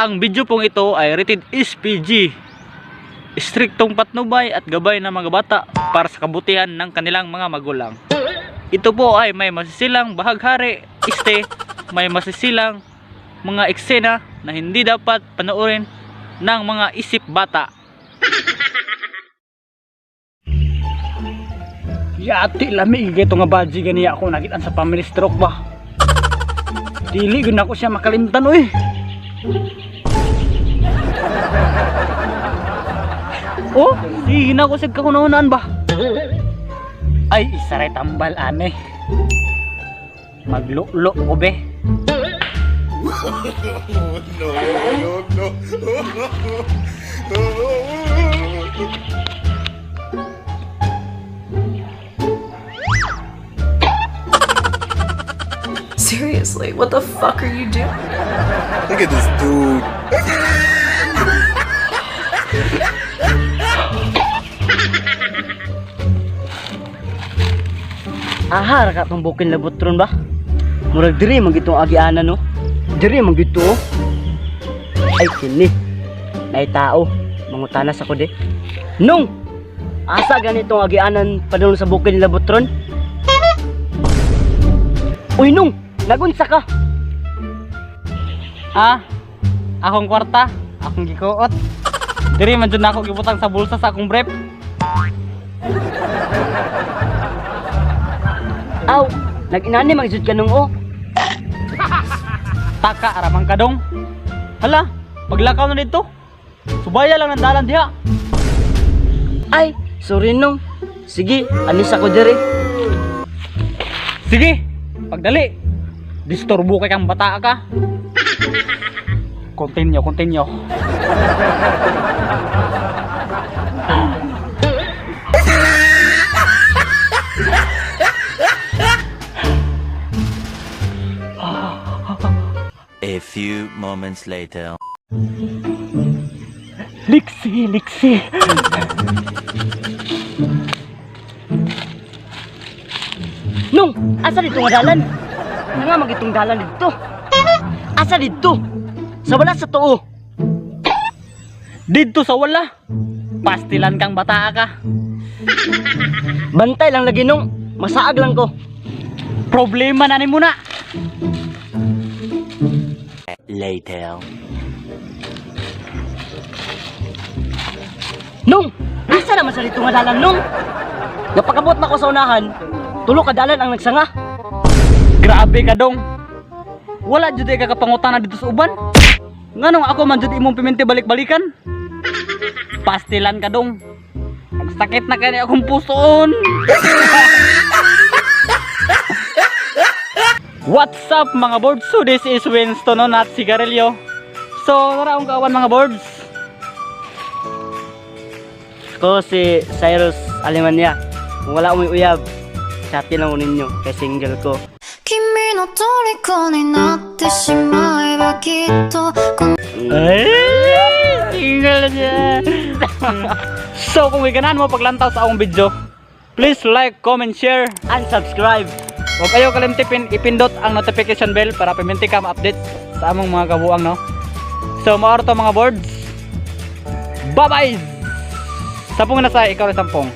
Ang video pong ito ay rated SPG. Istriktong patnubay at gabay ng mga bata para sa kabutihan ng kanilang mga magulang. Ito po ay may masisilang bahaghari, may masisilang mga eksena na hindi dapat panoorin ng mga isip bata. Yati lami gito nga baji gani ako nakitaan sa family stroke ba. Dili gyud nako siya makalimtan oy. Oh, sige na ko sa kakunaunan ba. Ay, isa ray tambal ane. Maglulo ko be. No, no, no. Seriously, what the fuck are you doing? Look at this dude. Aha, ra ka tong bukin labot ron ba? Murag diri man gitong agianan no. Diri man gito. Oh. Ay kini. Nay tao, mangutanas ako de. Nung asa ganitong agianan padulong sa bukid nila Butron? Uy nung, nagunsa ka. Ah, akong kwarta, akong gikuot. Diri man jud nako gibutang sa bulsa sa akong brief. Aw, nag-inani man jud ka nung oh. Taka aramang kadong. Hala, paglakaw na dito. Subaya lang ang dalan diha. Ay, sorry nung. Sige, anis ako diri. Sige, pagdali. Disturbo kay kang bata ka. Continue, continue. A few moments later. Liksi, liksi. Nung, asa dito nga dalan? Nga magitong dalan dito. Asa dito? Sa wala sa tuo. Didto sa wala. Pastilan kang bata ka. Bantay lang lagi nung, masaag lang ko. Problema na ni muna. Later. Nung, asa naman sa dito nga dalan nung? Napakabot na ko sa unahan, tulo ka dalan ang nagsanga. Grabe ka dong. Wala jud ka kapangutana dito sa uban. Nganong ako man jud imong piminti balik-balikan? Pastilan ka dong. Nagsakit na kani akong pusoon. What's up mga boards? So this is Winston no, not Sigarilyo. So tara akong kawan mga boards. Ako si Cyrus Alemania. Kung wala akong uyab, chatin lang ko ninyo kay single ko. 君の虜になってしまえばきっとこの Ay, single niya. So kung ganahan mo paglantaw sa akong video, please like, comment, share. And subscribe. Huwag kayo kalimtipin ipindot ang notification bell para piminti ka ma-update sa among mga kabuang no. So maor to mga boards. Bye-bye. Sampung na sa ikaw rin sampung.